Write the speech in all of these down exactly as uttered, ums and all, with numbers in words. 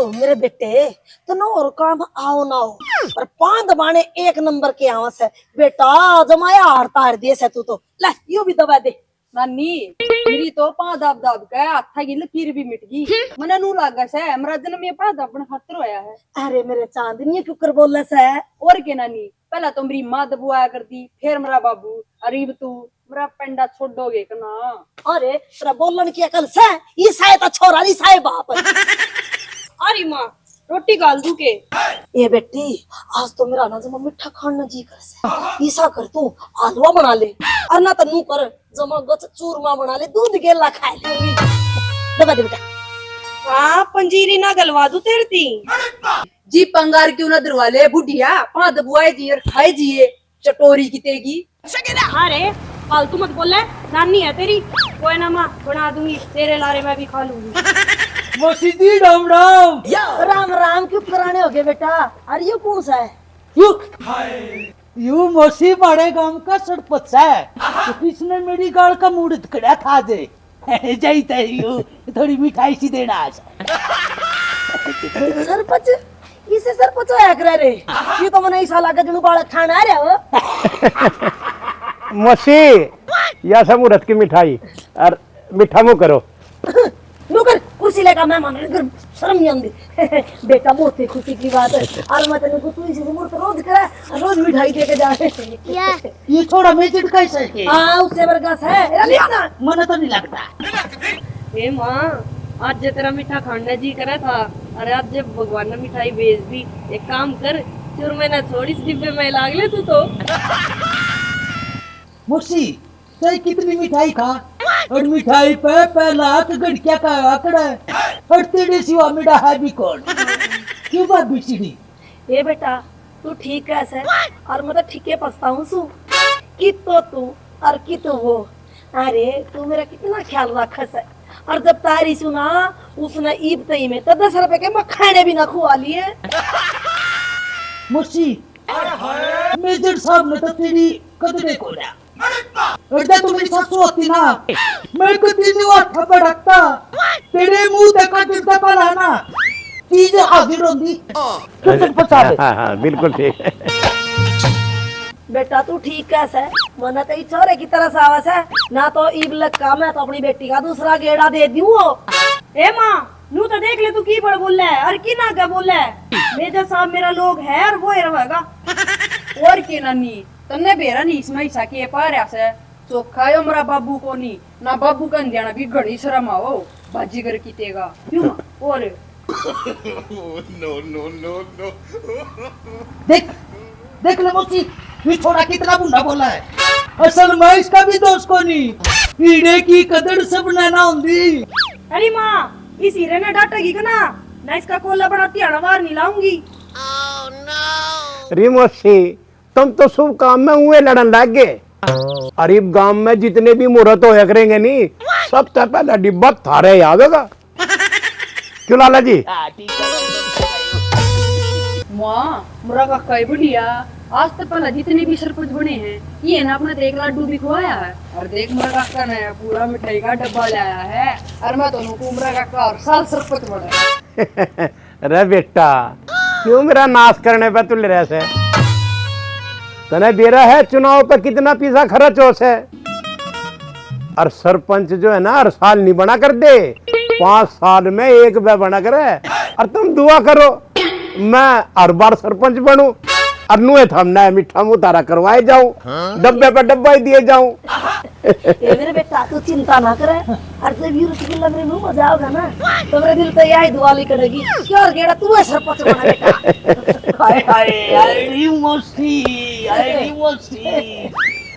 तो मेरे बेटे, तन्ने और काम आओ ना हो, पर पां दबाने एक नंबर के आवा से। बेटा, जमाया हार तार दिए से तू तो। ले, यो भी दबा दे। नानी, मेरी तो पां दाब दाब के हाथा की लकीर भी मिट गई। मने नू लागे से मेरा जन्म ये पां दाबण खातर होया है। अरे मेरे चांदनी, ये क्यों कर बोले से? और के नानी, पहला तो मेरी माँ दबुआया कर दी, फिर मेरा बाबू, और इब तू मेरा पेंडा छोड़ोगे के ना? अरे, तेरा बोलन की अकल से? ईसाई तो छोरा, ईसाई बाप। अरे माँ, रोटी घाल दू के? ए बेटी, आज तो मेरा ना जमा मीठा खाण ना जी कर से। ईसा कर तू हलवा बना ले, और ना तो नू कर जमा गच चूरमा बना ले, दूध गेला खा ले। दबा दे बेटा। हाँ, पंजीरी ना गलवा दू तेरे ती। जी पंगार क्यों ना दरवा ले बुढ़िया, पां दबुआए जी और खाए जिए, चटोरी की तेगी। अरे, फालतू मत बोले, नानी है तेरी। कोई ना माँ, बना दूंगी, तेरे लारे मैं भी खा लूंगी। मौसी जी, राम राम। राम राम, क्यों पुराने हो गए बेटा? अरे, यो कौन सा है? यू, यू मौसी, बड़े गांव का सरपंच है। तो किसने मेरी गाल का मूड़ खड़ा था जे? जाई तै यू, थोड़ी मिठाई सी देना आज। सरपंच, इसे सरपंच होया करे रे। ये तो मने ऐसा लगा जणु बालक खाना आ रहा हो। मौसी, या सब मुहूर्त की मिठाई और मीठा मुंह करो। नुकर कुर्सी लेकर मेहमान, इधर शर्म नहीं आंदी। बेटा, बहुत ही खुशी की बात है। और मैं तेरे को तू इसी मुहूर्त रोज करे, रोज मिठाई दे के जा। ये थोड़ा मेजर का ही सही है। हाँ, उससे वर्गा से। एरा लिया ना। मने तो नहीं लगता। हे माँ, आज जे तेरा मीठा खाने जी करा था, अरे आज जे भगवान ने मिठाई भेज दी। एक काम कर, चूरमे ना छोड़, इस डिब्बे में लाग ले तू तो। मौसी, चाहे कितनी मिठाई खा, और मिठाई पे पहला हाथ गड़किया का आंकड़ा है, और तेरे सिवा मेरा है भी कौन? क्यों भाभी सीढ़ी? ए बेटा, तू ठीक है से, और मैं तो ठीके पछताऊं सू। कित तो तू और कित तो वो। अरे, तू मेरा कितना ख्याल रखे से। और जब तारी सुना, उसने ईब तई में तो दस रुपए के मखाने भी ना खुआ लिए। मौसी, मेजर साहब ने तो तेरी कदरे को लिया। अरे, तू मेरी सासू होती ना, मैं कभी नहीं हुआ थप्पड़ रखता। तेरे मुंह देखा जितना पला ना, चीज हाजिर होती। तू चुप पचा दे। हाँ, हाँ, बिल्कुल ठीक। बेटा, तू ठीक कह से, मने तो ई छोरे की तरह से आवे से, ना तो ईब लक्का मैं तो अपनी बेटी का दूसरा गेड़ा दे दूं। ए माँ, नू तो देख ले, तू की बड़ बोले है और की ना आगे बोले है। मेजर साहब मेरा लोग है और वो ही रहेगा। और के नानी, तन्ने बेरा नहीं इसमें हिस्सा के पा रहा से। चोखा यो मेरा बाबू को नहीं, ना बाबू का जाना भी घणी शर्म आओ। बाजीगर की तेगा। क्यों माँ? और नो, नो, नो, नो। देख, देख ले मौसी, ये छोरा कितना बुरा बोला है। असल में इसका भी दोष को नहीं, हीरे की कदर सबने ना होंदी। अरे माँ, इस हीरे ने डांटेगी कि ना, ना इसका कोला बड़ा तिहाड़ा बाहर नहीं लाऊंगी। री मौसी, तुम तो शुभ काम में हुए लड़न लग गए। अरे गांव में जितने भी मुहूर्त होया करेंगे नी, सबसे पहला डिब्बा थारे ही आवेगा। क्यों लाला जी? माँ, मेरा काका ही बढ़िया। आज तो पहला जितने भी सरपंच बने हैं, ये ना अपने तो एक लाडू भी खुआया है। और देख, मेरा काका ने पूरा मिठाई का डब्बा लाया है। और मैं तो नुकू मेरा काका हर साल सरपंच बने। रे बेटा, क्यों मेरा नाश करने पे तुल रहा से? तने बेरा है चुनाव पे कितना पैसा खर्च हो से? और सरपंच जो है ना, हर साल नहीं बना कर दे, पांच साल में एक बार बना करे। और तुम दुआ करो, मैं हर बार सरपंच बनूं और नुए थमने मीठा मुंह तारा करवाए जाऊं, डब्बे पे डब्बा ही दिए जाऊं। ए मेरे बेटा, तू चिंता ना करे, और जब ये रुचि लग रही मुंह मजा आओगा ना, तो मेरे दिल तो यही दुआ लिख देगी कि और गेड़ा तू है सरपंच बना बेटा। हाय, हाय, हाय, री मौसी, हाय, री मौसी।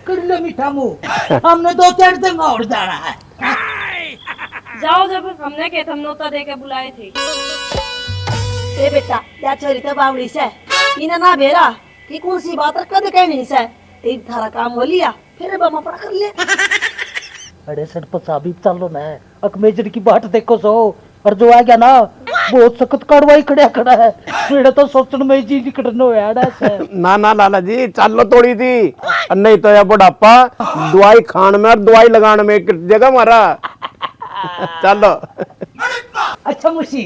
कर ले मीठा मुंह, हमने दो चार दिन और जाना है। जाओ, जब हमने के थम नौता दे के बुलाए थे। ए बेटा, या छोरी तो बावड़ी से, इन्हें ना बेरा कि कौन सी बात और कद कहनी से। एक थारा काम हो लिया, फिर बम अपना कर ले। अरे सरपंच साहब, इब चालो ना, अक मेजर की बाट देखो सो, और जो आ गया ना, बहुत सख्त कार्रवाई खड़ा खड़ा है। मेरा तो सोचण में जी निकटन होया अड़ा से। ना ना लाला जी, चालो थोड़ी सी, नहीं तो यह बुढ़ापा दवाई खाण में और दवाई लगाण में कट जाएगा हमारा। चलो। अच्छा मुशी,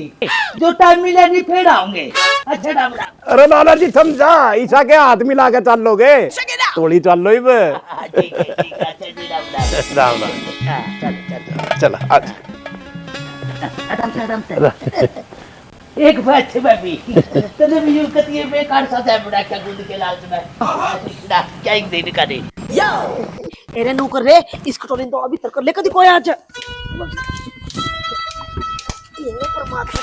जो टाइम मिला नहीं फेर आओगे। अच्छा राम राम। अरे लाला जी, थम जा, ईसा के हाथ मिला के चल लोगे। तोली चल लो इब। हाँ, ठीक है, ठीक है, अच्छा जी, राम राम। राम राम। हाँ, चलो, चलो। चलो, आ जा। आराम से, आराम से। एक बात है भाभी, तने भी यूं कती है बेकार सा जाए बड़ा क्या गुंद के लालच में। क्या एक दिन का दे। तेरे नू कर रे, इस कटोरी तो अभी तक कर ले, कदी कोई आज। ये परमात्मा,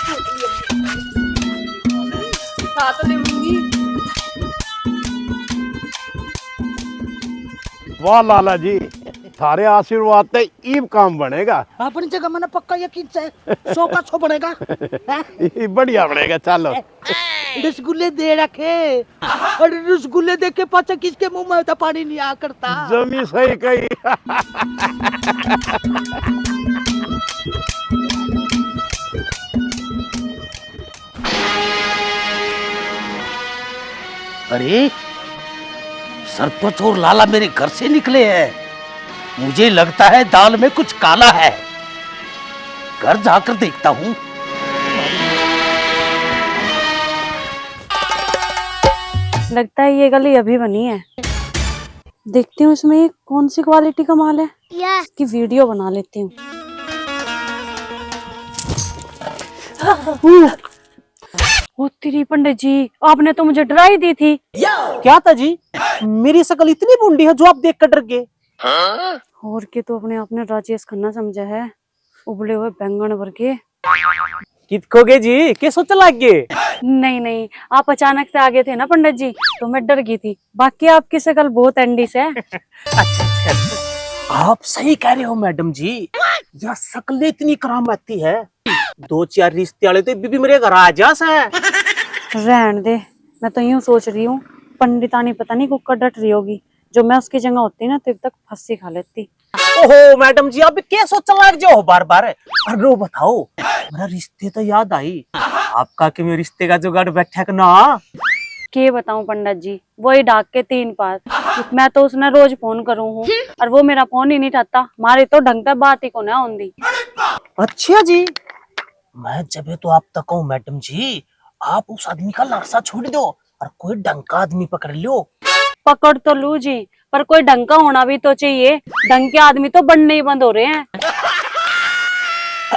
साथ ले मम्मी। वाह लाला जी, थारे आशीर्वाद ते ईब काम बनेगा। अपनी जगह मैंने पक्का यकीन से सौ का सौ बनेगा। हैं? बढ़िया बनेगा, चलो। रसगुल्ले दे रखे, और रसगुल्ले देख के पाछा किसके मुंह में तो पानी नहीं आ करता। जमी सही कही। अरे, सरपंच और लाला मेरे घर से निकले हैं। मुझे लगता है दाल में कुछ काला है। घर जाकर देखता हूँ। लगता है ये गली अभी बनी है। देखती हूँ इसमें कौन सी क्वालिटी का माल है। इसकी वीडियो बना लेती हूँ। ओ तेरी पंडित जी, आपने तो मुझे डरा ही दी थी। क्या था जी? मेरी शकल इतनी भूंडी है जो आप देख कर डर गए? और के तो अपने आप ने राजेश खन्ना समझा है, उबले हुए बैंगन भर के। कित खो गए जी, के सोचने लग गए? नहीं नहीं, आप अचानक से आ गए थे ना पंडित जी, तो मैं डर गई थी। बाकी आपकी शकल बहुत एंडी से है। अच्छा, अच्छा। आप सही कह रहे हो मैडम जी, यह शकल इतनी करामाती है। दो चार रिश्ते वाले तो इब भी मेरे घर आ जा से। रहन दे, मैं तो यूं सोच रही हूँ, पंडितानी पता नहीं कुकर डट रही होगी। जो मैं उसकी जगह होती ना, तब तक फांसी खा लेती। ओहो मैडम जी, अब के सोचने लग जाओ बार बार? अरे वो बताओ, मेरा रिश्ते तो याद आई, आपका कि मैं रिश्ते का जुगाड़ बैठा कि ना? के बताऊं पंडित जी, वही डाक के तीन पार। मैं तो उसने रोज फोन करूं हूँ और वो मेरा फोन ही नहीं उठाता। मारे तो ढंग से बात ही कोना होंदी। अच्छा जी, मैं जब तो आप तक हूँ मैडम जी, आप उस आदमी का लालसा छोड़ दो और कोई ढंग का आदमी पकड़ लो। पकड़ तो लू जी, पर कोई ढंग का होना भी तो चाहिए। ढंग के आदमी तो बनने ही बंद हो रहे हैं।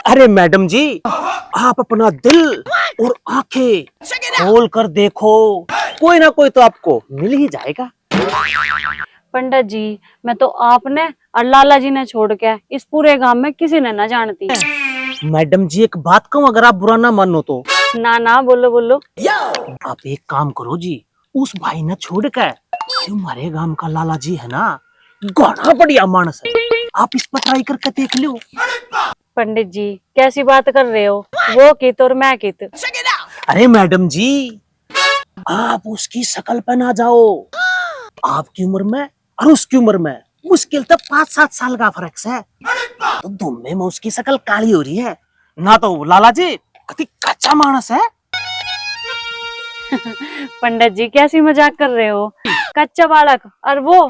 अरे मैडम जी, आप अपना दिल और आंखें खोल कर देखो, कोई ना कोई तो आपको मिल ही जाएगा। पंडित जी, मैं तो आपने और लाला जी ने छोड़ के इस पूरे गांव में किसी ने ना जानती। मैडम जी, एक बात कहूँ, अगर आप बुरा ना मानो तो। ना ना, बोलो बोलो। आप एक काम करो जी, उस भाई ने छोड़ के, जो हमारे गांव का लाला जी है ना, घना बढ़िया मानस है, आप इस पर ट्राई करके देख लो। पंडित जी, कैसी बात कर रहे हो? वो कित और मैं कित? अरे मैडम जी, आप उसकी शकल पे ना जाओ। आपकी उम्र में और उसकी उम्र में मुश्किल तो पाँच सात साल का फर्क है। तो दोनों में उसकी शकल काली हो रही है। ना तो लाला जी कति कच्चा मानस है। पंडित जी, कैसी मजाक कर रहे हो? कच्चा बालक, और वो,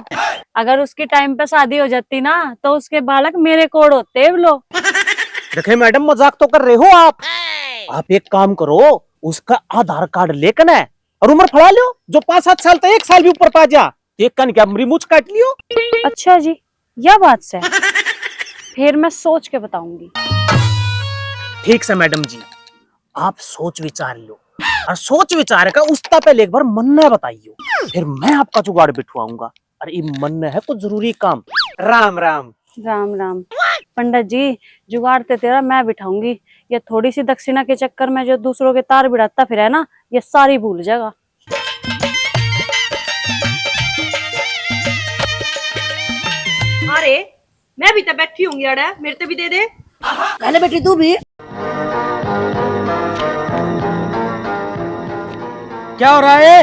अगर उसकी टाइम पे शादी हो जाती ना, तो उसके बालक मेरे कोड़ होते, बोलो। देखे मैडम, मजाक तो कर रहे हो आप। आप एक काम करो, उसका आधार कार्ड लेकर ना और उम्र फड़ा लो, जो पाँच सात साल तो एक साल भी ऊपर पा जा, तो एक कान की आप मेरी मूछ काट लियो। अच्छा जी, यह बात से। फिर मैं सोच के बताऊंगी। ठीक से मैडम जी, आप सोच विचार लो और सोच विचार का उसता पहले एक बार मन्ने बताइयो, फिर मैं आपका जुगाड़ बिठवाऊंगा। अरे, ये मन्ने है कुछ जरूरी काम। राम राम। राम राम। पंडित जी, जुगाड़ ते तेरा मैं बिठाऊंगी। ये थोड़ी सी दक्षिणा के चक्कर में जो दूसरों के तार बिड़ाता फिर है ना, ये सारी भूल जाएगा। अरे, मैं भी तो बैठी होंगी अड़े, मेरे ते भी दे दे। पहले बेटी तू भी। क्या हो रहा है?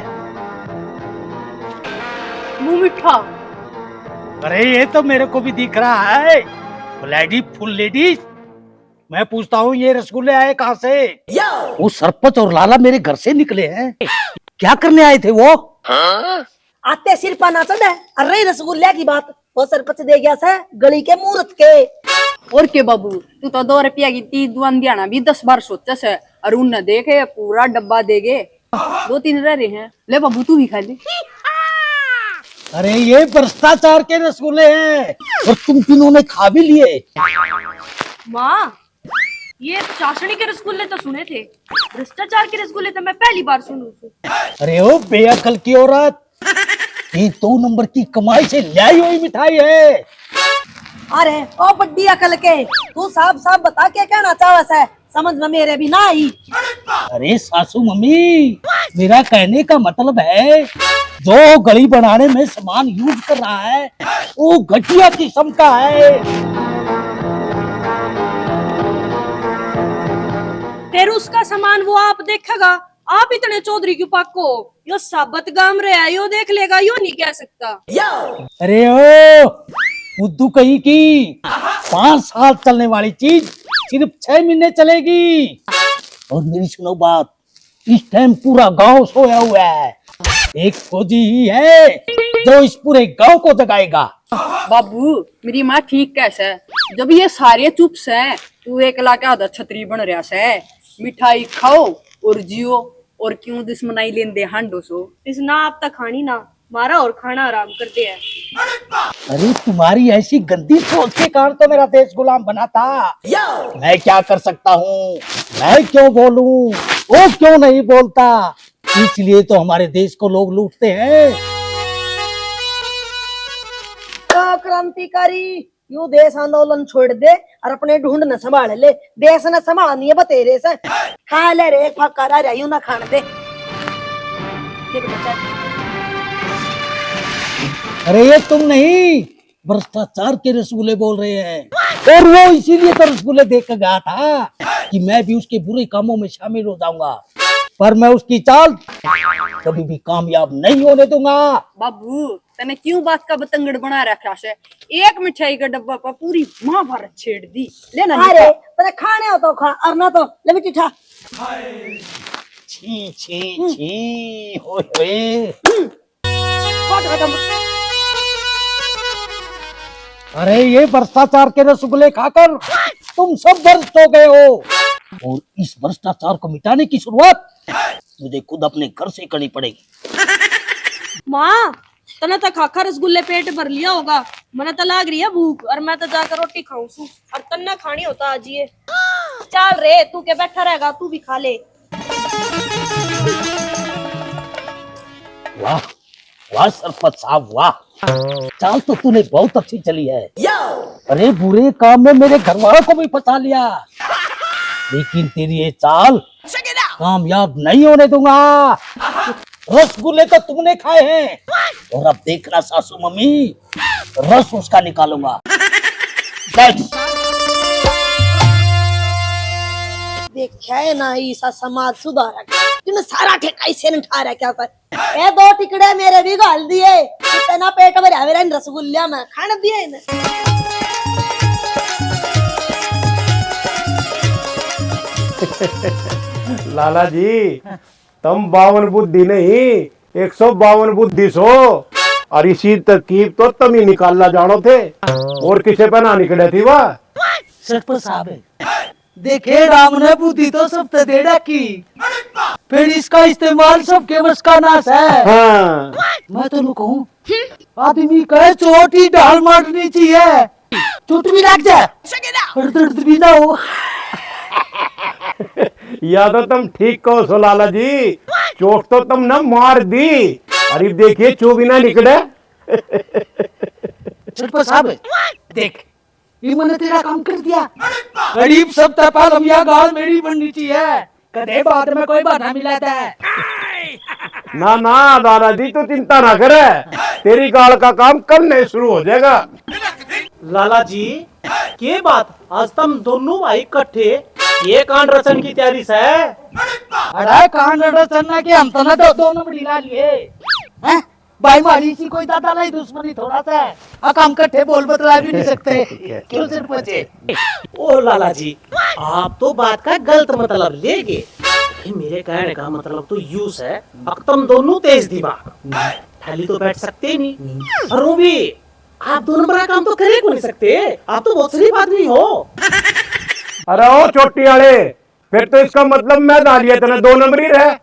मुंह मीठा। अरे, ये तो मेरे को भी दिख रहा है, ब्लडी फुल लेडीज। मैं पूछता हूँ, ये रसगुल्ले आए कहाँ से? वो सरपंच और लाला मेरे घर से निकले हैं। क्या करने आए थे वो? आते सिर पर ना चढ़े। अरे रसगुल्ले की बात, वो सरपंच दे गया से गली के मुहूर्त के। और के बाबू, तू तो दो रुपया की चीज दुआन दियाना भी दस बार सोचे से, और उनने देखे पूरा डब्बा देगे। दो तीन रह रहे हैं, ले बाबू तू भी खा ले। अरे ये भ्रष्टाचार के रसगुल्ले हैं और तुम तीनों ने खा भी लिए। माँ, ये चाशनी के रसगुल्ले तो सुने थे, भ्रष्टाचार के रसगुल्ले तो मैं पहली बार सुनू छू। अरे ओ बेअकल की औरत, ये दो नंबर की कमाई से ल्याई हुई मिठाई है। अरे ओ बड्डी अकल के, तू साफ साफ बता क्या कहना चाहवस है, समझ में मेरे भी ना आई। अरे सासू मम्मी, मेरा कहने का मतलब है, जो गली बनाने में सामान यूज कर रहा है, वो घटिया किस्म का है। फिर उसका सामान वो आप देखेगा, आप इतने चौधरी क्यों पाको? यो साबत गाम रहा है, यो देख लेगा, यो नहीं कह सकता। अरे ओ बुद्धू कहीं की, पांच साल चलने वाली चीज सिर्फ छह महीने चलेगी। और मेरी सुनो बात, इस टाइम पूरा गांव सोया हुआ है, एक फौजी ही है जो इस पूरे गांव को जगाएगा। बाबू, मेरी माँ ठीक कह सै, जब ये सारे चुप सै, तू एकला के आधा छतरी बन रहा सै। मिठाई खाओ और जियो, और क्यों दुश्मनाई लेंदे हांडो सो। इसना आप तक खानी ना, मारा और खाना आराम कर दे है। अरे तुम्हारी ऐसी गंदी सोच के कारण तो मेरा देश गुलाम बना था। मैं क्या कर सकता हूँ, मैं क्यों बोलूँ, वो क्यों नहीं बोलता, इसलिए तो हमारे देश को लोग लूटते हैं। ओ क्रांतिकारी, यू देश आंदोलन छोड़ दे और अपने ढूंढ न संभाल ले। देश न संभालनी है बतेरे से। खा ले रे, एक फाका रह रहा, यू ना खान दे। ये बेटा, चल। अरे ये तुम नहीं, भ्रष्टाचार के रसगुल्ले बोल रहे हैं। और वो इसीलिए तो रसगुल्ले देख के गया था कि मैं भी उसके बुरे कामों में शामिल हो जाऊंगा, पर मैं उसकी चाल कभी भी कामयाब नहीं होने दूंगा। बाबू, तने क्यों बात का बतंगड़ बना रखा से? एक मिठाई का डब्बा पर पूरी महाभारत छेड़ दी। ले ना अरे, बेटा। तने खाने हो तो खा, और ना तो ले बेटी ठा। छी, छी, हम्म। छी, ओए, ओए। हम्म। काट खत्म। अरे, ये भ्रष्टाचार के रसगुल्ले खाकर तुम सब भ्रष्ट हो गए हो, और इस भ्रष्टाचार को मिटाने की शुरुआत मुझे खुद अपने घर से करनी पड़ेगी। माँ, तने तो खाखा रसगुल्ले पेट भर लिया होगा, मने तो लाग रही है भूख, और मैं तो जाकर रोटी खाऊं सू, और तन्ने खानी होता आज ये। चल रे, तू के बैठा रहेगा, तू भी खा ले। वाह, वाह सरपंच साहब, वाह। चाल तो तूने बहुत अच्छी चली है। अरे, बुरे काम में मेरे घर वालों को भी फंसा लिया, लेकिन तेरी ये चाल कामयाब नहीं होने दूंगा। रसगुल्ले तो तुमने खाए हैं, और अब देखना सासू मम्मी, रस उसका निकालूंगा। Next। देखा है ना, ईसा समाज सुधारक, जिन्हें सारा ठेका इसे ने ठा रखा था। ए, दो टिकड़े मेरे भी घाल दिए, इतना पेट भरा मेरा इन रसगुल्ला में, खान दिए इन्हें। लाला जी, तम बावन बुद्धि नहीं, एक सौ बावन बुद्धि सो। और इसी तरकीब तो तम ही निकालना जानो थे, और किसे पे ना निकले थी वह। सरपंच साहब, देखे राम ने बुद्धि तो सब ते दे रखी, फिर इसका इस्तेमाल सबके बस का ना है। हाँ। मैं तो कहूँ, आदमी कहे चोटी ढाल मारनी चाहिए, चोट भी लग जाए, और दर्द भी ना हो। या तो तुम ठीक कहो सो लाला जी, चोट तो तुमने मार दी। अरे देखिए, चू भी ना निकले। सरपंच साहब, देख, ये मैंने तेरा काम कर दिया। गरीब सब तै पहले या गाल मेरी बननी चाहिए, कदे बाद में कोई बहाना मिला दे। ना ना दादाजी, तू चिंता ना करे, तेरी गाल का काम कल नहीं शुरू हो जाएगा। लाला जी, के बात, आज तुम दोनों भाई इकट्ठे ये कांड रचन की तैयारी से? अरे कांड रचना के हम तो ना दो, दोनों बड़ी ला लिए हैं? भाई मारी सी कोई दादा लाई दुश्मनी थोड़ा सा है। आ काम कट्ठे बोल बतला भी नहीं सकते। क्यों सरपंच? ओ लाला जी, आप तो बात का गलत मतलब ले गए। भाई, मेरे कहने का मतलब तो यूं है, अक तुम दोनों तेज दिमाग, थाली तो बैठ सकते ही नहीं। और वो भी आप दो नंबर का काम तो करे को नहीं सकते, आप तो बहुत शरीफ आदमी हो। अरे ओ चोटी वाले, फिर तो इसका मतलब मैं दालिया तेरे दो नंबर ही रहे।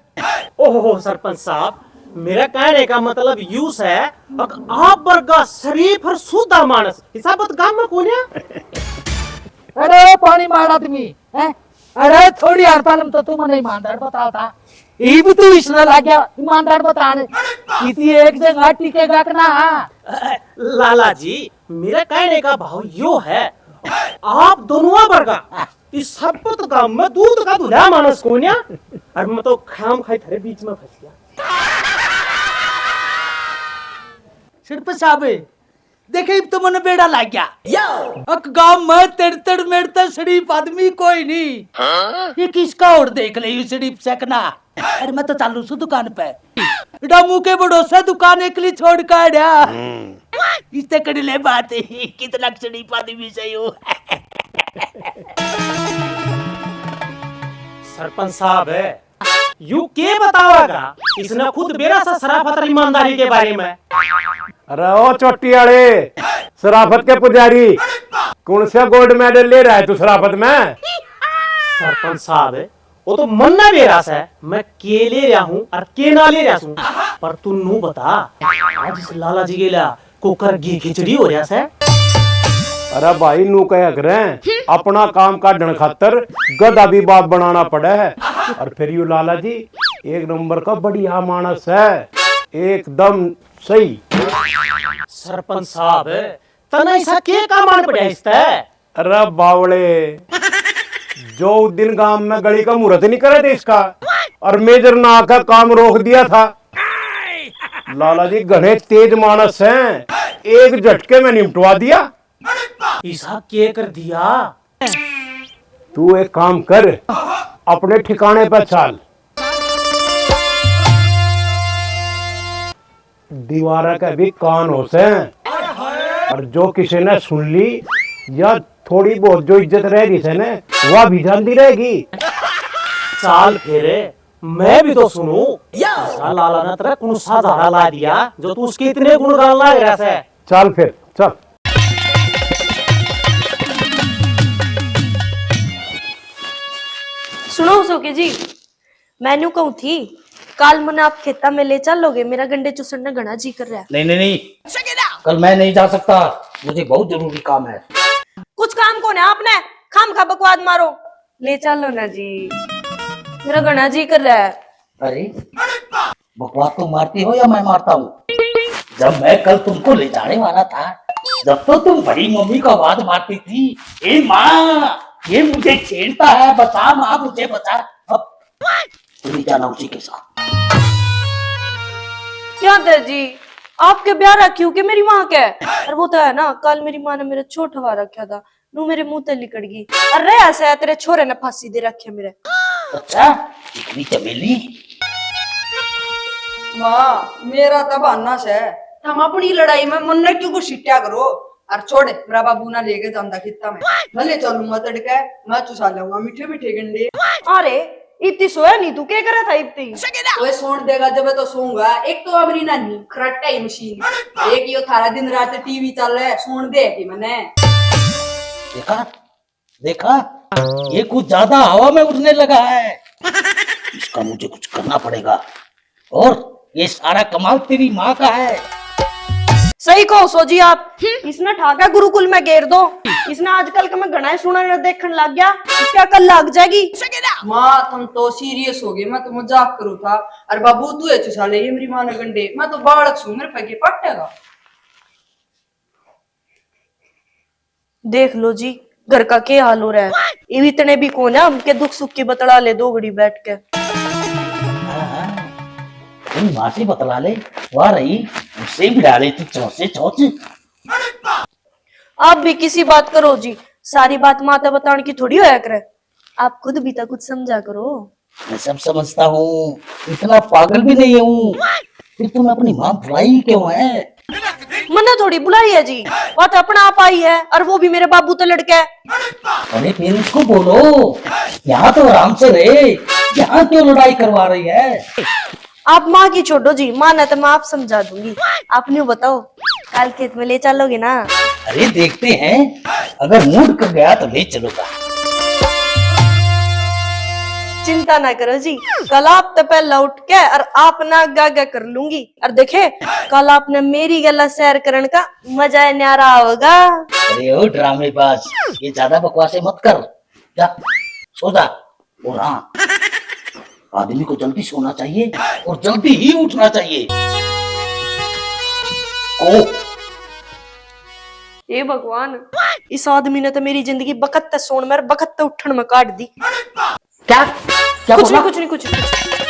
ओहो सरपंच साहब, मेरा कहने का मतलब यूं है, अक आप वर्गा शरीफ और सूधा मानस हिसाबत गाम में कोन्या। अरे ओ पानी मार आदमी, हैं? अरे थोड़ी यार, पहले तो तू मने ईमानदार बता था। इब तू इसने लग गया ईमानदार बताने। किसी एक जगह टिकेगा कि ना? लाला जी, मेरा कहने का भाव यो है, आप दोनों वर्गा इस सरपत गाम में दूध का धुला मानस कोन्या, और मैं तो खाम खाई थारे बीच में फंस गया। सरपंच साहब, देखे, इब तो मने बेड़ा लाग गया। अक गांव में तड़ तड़ मेरे ते शरीफ आदमी कोई नहीं। ये किसका और देख ले, ये शरीफ सकना। अरे, मैं तो चालू सु दुकान पे। डामू के भरोसे दुकान एकली छोड़ काढ़ा। इससे कड़ी ले बात ही, कितना शरीफ आदमी सही हो। सरपंच साहब है, यू के बतावेगा? इसने खुद बेरा सा शराफत और ईमानदारी के बारे में। अरे ओ चोटी वाले, शराफत के पुजारी, कौन सा गोल्ड मेडल ले रहा है तू शराफत में? सरपंच साहब, वो तो मन्ना बेरा से मैं के ले रहा हूँ और के ना ले रहा हूँ, पर तू नू बता, आज इस लाला जी के ला कुकर घी खिचड़ी हो रहा से। अरे भाई, नू कह करें, अपना काम काढ़ण खातर गधा भी बाप बनाना पड़े है। और फिर यू लाला जी एक नंबर का बढ़िया मानस है, एकदम सही। सरपंच साहब, तने ऐसा के काम आन पड़ा इस ते? अरे बावले, जो दिन गांव में गली का मुहूर्त नहीं करे थे इसका, और मेजर ना आकर काम रोक दिया था। लाला जी घणे तेज मानस हैं, एक झटके में निपटवा दिया। ऐसा के कर दिया? तू एक काम कर, अपने ठिकाने पे चाल। दीवारा के भी कान हो से, और जो किसी ने सुन ली या थोड़ी बहुत जो इज्जत रह गई से ने, वह भी जाती रहेगी। चाल फिर, मैं भी तो सुनूं। ऐसा लाला ने तेरा कौन सा झाड़ा ला दिया जो तू उसके इतने गुणगान लाग रहा से? चल फिर, चल। सुनो सोके जी, मैं न्यू कहूँ थी, काल मने आप खेता में ले चलोगे? मेरा गंडे चूसण ने घना जी कर रहा है। नहीं, नहीं, नहीं, कल मैं नहीं जा सकता, मुझे बहुत जरूरी काम है। कुछ काम कौन है आपने, खाम खा बकवाद मारो। ले चलो ना जी, मेरा घना जी कर रहा है। अरे, बकवाद तुम मारती हो या मैं मारता हूँ? जब मैं कल तुमको ले जाने वाला था, जब तो तुम बड़ी मम्मी को आवाज मारती थी, "ए माँ, ये मुझे छेड़ता है, बचा माँ, मुझे बचा।" अब तुम्हें जाना उसी के साथ। क्या दर्जी, आपके ब्याह रखी हूँ कि मेरी माँ के? और वो तो है ना, कल मेरी माँ ने मेरा छोटवा रखा था, नू मेरे मुंह ते लिकड़ गई। अरे ऐसा तेरे छोरे ने फांसी दे रखी है मेरे। अच्छा, इतनी चमेली। माँ, मेरा तो बहाना से, तुम अपनी लड़ाई में मन्ने क्यों घसीटा करो? और छोड़, मेरा बाबू ना लेके जांदा खेता में, मैं ले चलूंगा तड़के, मैं चुसा लूंगा मीठे मीठे गंडे। अरे, इतनी सोया नहीं तू, के करे था इतनी? ओए सोन देगा जब तो सोऊंगा। एक तो मेरी नानी खराटा ही मशीन, एक यो थारा दिन रात टीवी चल रहा है, सोन दे कि मने। देखा, देखा, ये कुछ ज्यादा हवा में उड़ने लगा है। इसका मुझे कुछ करना पड़ेगा। और ये सारा कमाल तेरी माँ का है। सही कहो सो जी आप, इसने ठाकर गुरुकुल में घेर दो। इसने आजकल का मैं घना ही सुनने देखने लग गया, इसकी अकल लग जाएगी। माँ, तुम तो सीरियस हो गए, मैं तो मजाक करूँ था। अरे बाबू, तू है चुसा ले, ये मेरी माँ ने गंडे, मैं तो बालक सूं, मेरे पे के पटेगा। देख लो जी, घर का के हाल हो रहा है। ये भी इतने भी कौन है, हमके दुख सुख की बतला ले दो घड़ी बैठ के। हाँ, हाँ। तुम माँ से बतला ले, वह रही, उससे भी डाले तू चौंसे चौंच। आप भी किसी बात करो जी, सारी बात माँ ते बताने की थोड़ी होया करे। आप खुद भी तो कुछ समझा करो। मैं सब समझता हूँ, इतना पागल भी नहीं हूँ। फिर तुम अपनी माँ बुलाई क्यों है? मन्ने थोड़ी बुलाई है जी, वो तो अपना आप आई है, और वो भी मेरे बाबू तो लड़के। अरे फिर उसको बोलो, यहाँ तो आराम से रहे, यहाँ क्यों लड़ाई करवा रही है? आप माँ की छोड़ो जी, माँ ने तो मैं आप समझा दूंगी। आप न्यू बताओ, कल खेत में ले चलोगे ना? अरे देखते हैं, अगर मूड कर गया तो ले चलूंगा। चिंता ना करो जी, कल आप तो पहला उठ के और आप ना आगे आगे कर लूंगी। और देखे, कल आपने मेरी गला सैर करण का मजा ही न्यारा होगा। अरे ओ ड्रामेबाज, ये ज्यादा बकवासें मत कर। जा, सो जा। और हाँ, आदमी को जल्दी सोना चाहिए और जल्दी ही उठना चाहिए। ओ, हे भगवान, इस आदमी ने तो मेरी जिंदगी बखत ते सोण में और बखत ते उठण में काट दी। क्या? क्या कुछ बोला? नहीं, कुछ नहीं, कुछ नहीं।